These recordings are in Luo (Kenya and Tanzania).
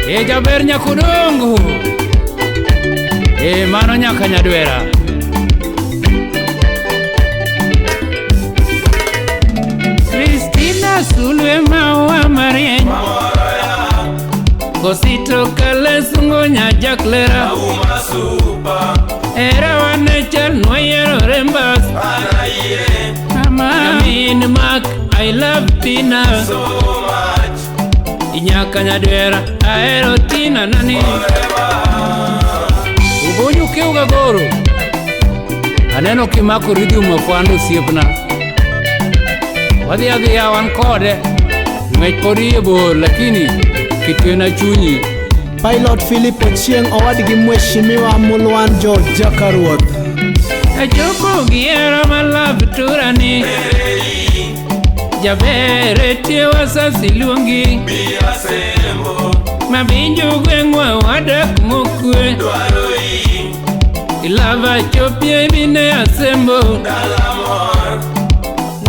E jaber nyakudongo. E mano nyaka nyadwera. Kristina sulwe maua marieny. Kosito kale sungo nyajaklera. Era wane chal nwayiero rembas. Mama Min Mark, I love Tina. So much. Inyaka nyadwera, ahero Tina nani. Ubonyo kiuga goro. Aneno kimako rhythm mafwando osiepna. Wadhi adhiya wan kode. Ng'wech pod iye bor lakini kitwena chunyi. Pilot Philip Ochieng owadgi Mheshimiwa Mulwan George Jakaruoth. Achopo gi hera ma love turani. Jaber etie wasasi luongi. Mabinju gweng'wa wadak mokwe. Ilava chopie bine asembo.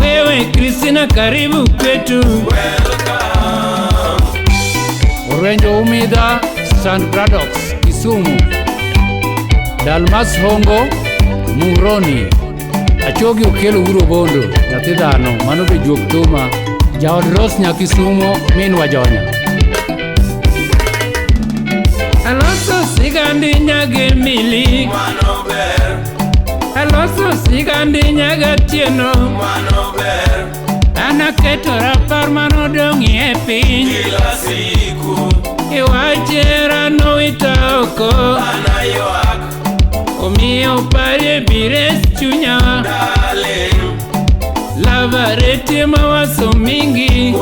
Wewe Kristina karibu kwetu. Orenjo Umida, St. Bradox, Kisumu. Dalmas Hongo, Muroni. Achogi Okelo Uro Bondo, nyathi dhano, mano be juok thuma. Jaod Ros nya Kisumo, minwa Jonya. Aloso sigandi nyage mili. Aloso sigandi nyaga tieno. An aketo rapar manodong'ie piny. Iwach hera nowita oko. Omiyo parie bires chunya. Lava retie mawazo mingi.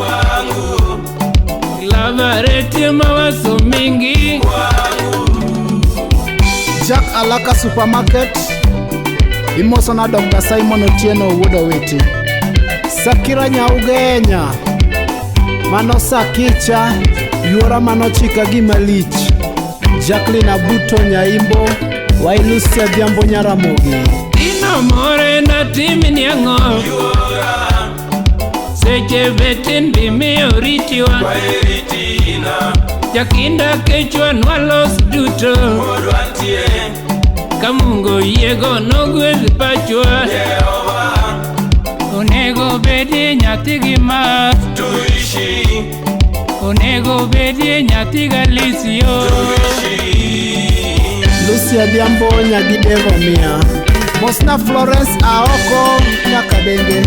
Lava retie mawazo mingi. Jack Alaka Supermarket. Imosona Dr. Simon Otieno wuod Owiti. Sakira Nyaugenya. Mano Sakicha, yuora manochika gima lich. Jacqueline Abuto Nyaimbo, Wailusi Adhiambo Nyaramogi. Dino more natimni ang'o? Seche betin bimiyo ritiwa. Jakinda kechwa nwalos duto. Ka Mungu oyiego nogwedh pachwa. Onego bedie nyathi gi Mark. Onego bedie nyathi Galisio. Lucy Adhiambo Nyagidevo Mia. Mosna Florence Aoko Nyakadenge.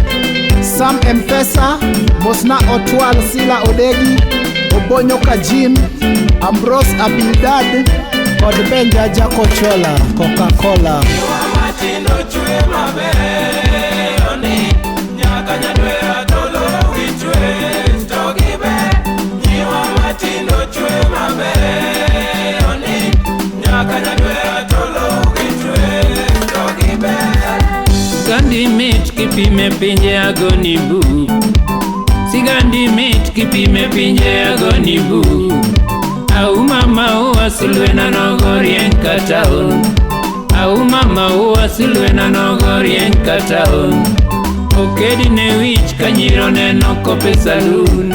Sam Mpesa, Mosna Otwal Sila Odegi, Obonyo Kajim, Ambrose Abildad, kod Benja Jakochola, Coca-Cola. Matindo chwe maber ni nyaka nyadwera tolo wichwe to gibe nyiwa matindo chwe maber ni nyaka nyadwera tolo wichwe to gibe. Sigandi mit kipime pinje agoni bu. Sigandi mit kipime pinje agoni bu. Au mama uwa sulwena nogorien kataon. Au mama uwa sulwena nogorien kataon. Okedi ne wich kanyiro neno kope saloon.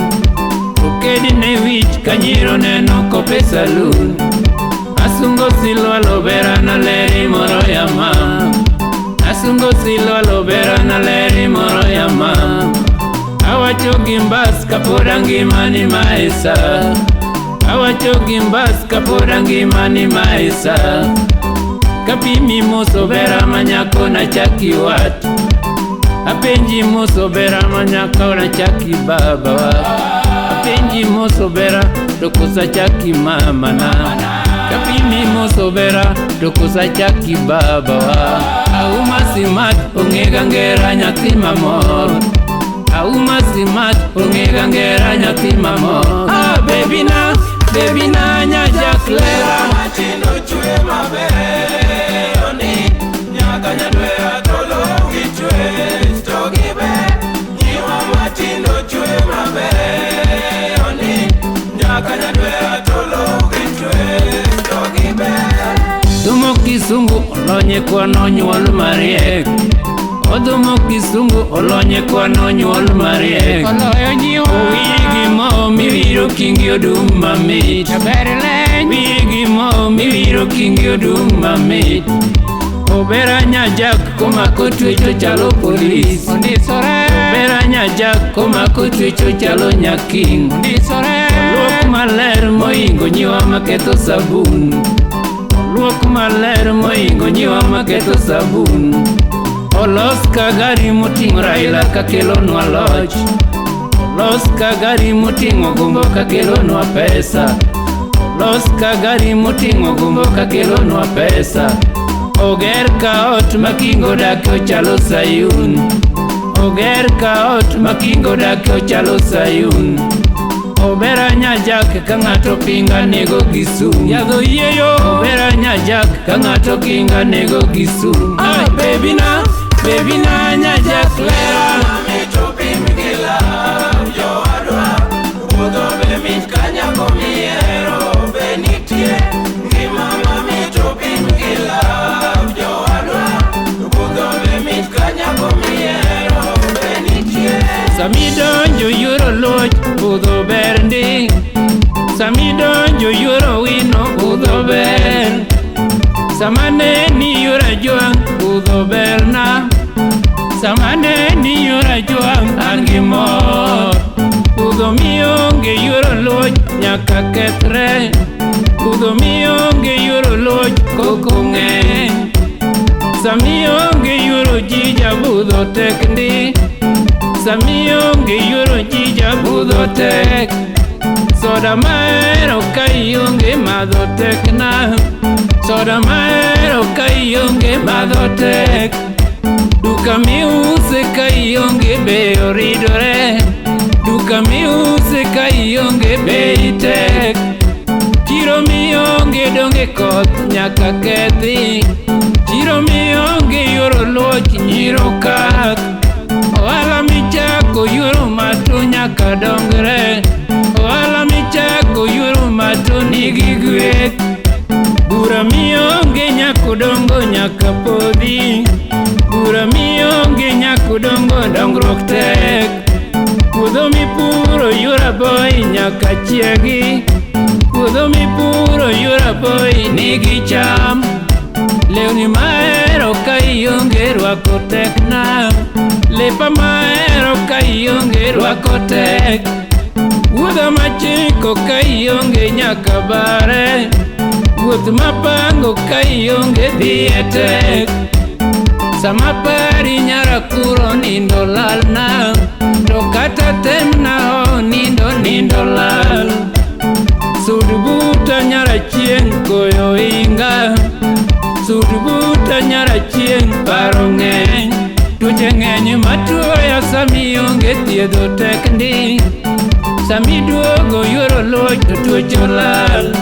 Okedi ne wich kanyiro neno kope saloon. Asungo silwa lobera na leri moro ya ma. Asungo silwa lobera na leri moro ya ma. Awacho gi mbas kapod angima ni maesa. Awacho gi mbas kapod angima ni maesa. Kapimi moso bera manyako na chaki wat. Apenji moso bera manyako na chaki babawa. Apenji moso bera to kosa chaki mama na. Kapimi moso bera to kosa chaki babawa. Auma simat ong'ega ngera nyathi mamor. Auma simat ong'ega ngera nyathi mamor. Ah baby na, baby na nya Jacklera. Matindo chwe maber ni nyaka nyadwera tolo wichwe to gibe nyiwa matindo chwe maber ni nyaka nyadwera tolo wichwe to gibe. Thumo kisungu olonye kwano nyuol mariek. Odhumo kisungu olonye kwano nyuol mariek. Oloyo nyiwa. Wiyi gi mo miwiro kingi odum mamit. Jaber leny. Wiyi gi mo miwiro kingi odum mamit. Obera nyajak komako twecho chalo polis. Ondisore. Obera nyajak komako twecho chalo nyaking. Ondisore. Luok maler moingo nyiwa maketho sabun. Luok maler moingo nyiwa maketho sabun. Olos ka gari moting'o Raila kakelonwa loch. Olos ka gari moting'o gombo kakelonwa pesa. Olos ka gari moting'o gombo kakelonwa pesa. Oger ka ot ma kingo dak ochalo Sayun. Oger ka ot ma kingo dak ochalo Sayun. Obera nyajak ka ng'ato pinga nego gi sum. Yadho yieyo. Obera nyajak ka ng'ato kinga nego gi sum. Ah, baby na, baby na nyajak lera. Mamit opim gi love jowadwa, budho be mit ka nyako mihero be nitie. Ngima mamit opim gi love jowadwa, budho be mit ka nyako mihero be nitie. Sami donjo yuoro loch, budho ber ndi. Sami donjo yuoro wino, budho ber. Sama ne ni yuoro ajwang', budho berna. Sama ne ni yuoro ajwang', an gi mor. Budho mionge yuoro loch, nyaka kethre. Budho mionge yuoro loch, koko ng'eny. Sami onge yuoro jija, budho tek ndi. Sami onge yuoro jija, budho tek. Soda mahero ka ionge madho tek na. Soda mahero ka ionge madho tek. Duka miuse ka ionge be oridore. Duka miuse ka ionge bei tek. Chiro mionge donge koth nyaka kethi. Chiro mionge yuoro loch nyiro kak. Ohala michako yuoro mato nyaka dongre. Ohala michako yuoro mato nigi gweth. Bura mionge nyako dongo nyaka podhi. Bura mionge nyako dongo dongruok tek. Puodho mipuro yuoro aboyi nyaka chiegi. Puodho mipuro yuoro aboyi nigi cham. Lewni mahero ka ionge rwako tek na. Lepa mahero ka ionge rwako tek. Wuodha machiko ka ionge nyaka bare. Wuoth mapango ka ionge dhiye tek. Sama pari nyara kuro nindo lalna. To kata temna o nindo nindo lal. Sud buta nyara chieng' koyo inga. Sud buta nyara chieng' paro ng'eny. Tuoche ng'eny matuoya sami onge thiedho tek ndi. Sami duogo yuoro loch to tuoche olal.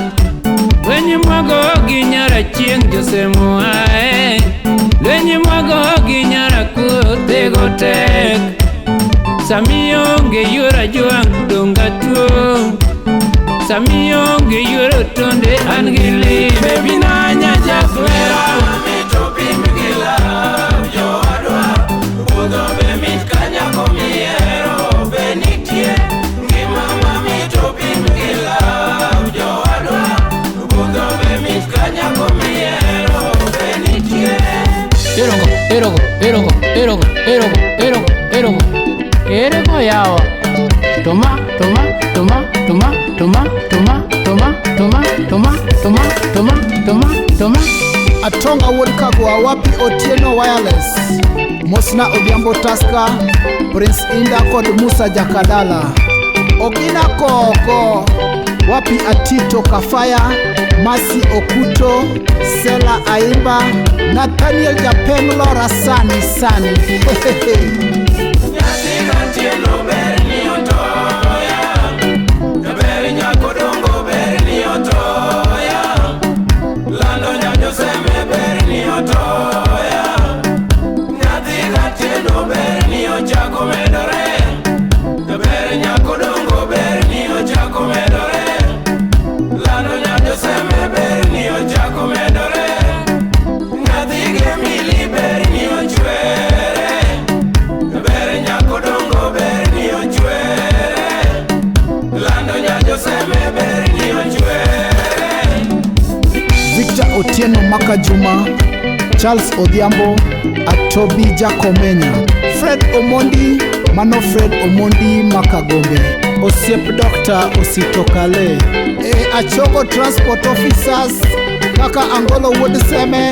Lweny mwago gi nyara chieng' josemo ae. Lweny mwago gi nyara kuo thego tek. Sami onge yuoro ajwang' donga tuo. Sami onge yuoro tonde an gi lit. Baby na nyajak lera. Mamit opim gi love jowadwa, budho be mit ka nyako mihero be nitie. Ngima mamit opim gi love jowadwa, budho be mit ka nyako mihero be nitie. Erogo, erogo, erogo, erogo, erogo, erogo, erogo. Erego yawa. Toma, toma, toma, toma, toma, toma, toma, toma, toma, toma, toma, toma, toma. Atonga wuod Kagwa wapi Otieno Wireless. Mosna Odhiambo Tusker, Prince Inda kod Musa Jakadala. Ogina Koko wapi Atito Kafaya, Masi Okuto, Sela Aimba, Nathaniel Japeng Lora sani sani. Nyathi katieno ber ni otoya, ber nyako dongo ber ni otoya, lando nyajoseme ber ni otoya. Nyathi katieno ber ni ochako medore, ber nyako dongo ber ni ochako medore, lando nyajoseme ber ni ochako medore. Nyathi gemili ber ni ochwere. Joseme berni ochwe. Victor Otieno Makajuma, Charles Odhiambo, Atobi Jakomenya, Fred Omondi, mano Fred Omondi Makagombe, Osiep Dr. Ositokale, e Achogo Transport Officers, kaka Angolo Wuod Seme,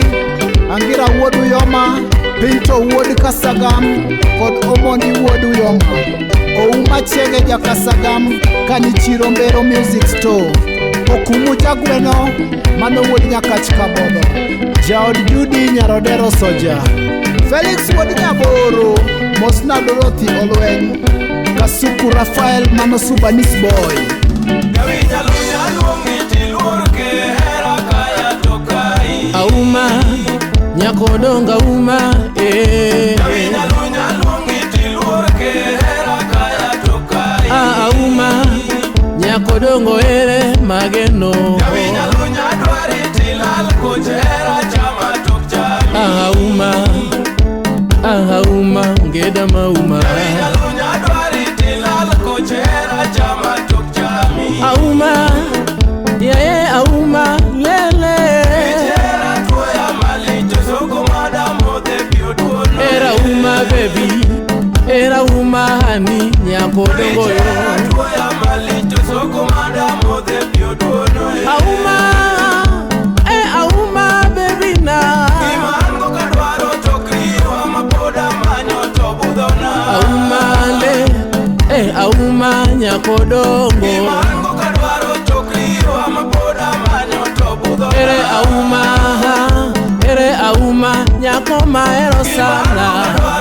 Angira Wuod Uyoma, Pinto Wuod Kasagam, kod Omondi Wuod Uyoma. Ouma Chege Jakasagam, Kanichiro Mbero Music Store. Okumu Jagweno, mano wuod Nyakach Kabodho. Jaod Judi Nyarodero Soja. Felix wuod Nyaboro, Mosna Dorothy Olweny. Kasuku Rafael mano Subanis Boy. Jawinja lunya luongi tiluor ke hera kaya to kai. Auma nyako donga uma eh. Jawinja lunya luongi tiluor ke hera kaya to kai. Ah, auma nyako dongo ere mageno. Jawinja lunya dwari tilal koch hera chama tok chami. Ah, auma ah, auma ngeda mauma. Jawinja lunya dwari tilal koch hera chama tok chami. Auma yaye auma lele. Hera tuoya malich soko madamodhe pi oduono. Era uma baby, era uma hani nyako dongo yo. Hera tuoya malich soko madamodhe pi oduono. Auma eh auma baby na. Gima an go kadwaro to kriwa ma pod amanyo to budhona. Auma le eh auma nyako dongo. Gima an go kadwaro to kriwa ma pod amanyo to budhona. Ere auma ere auma nyako mahero sana. Gima an go kadwaro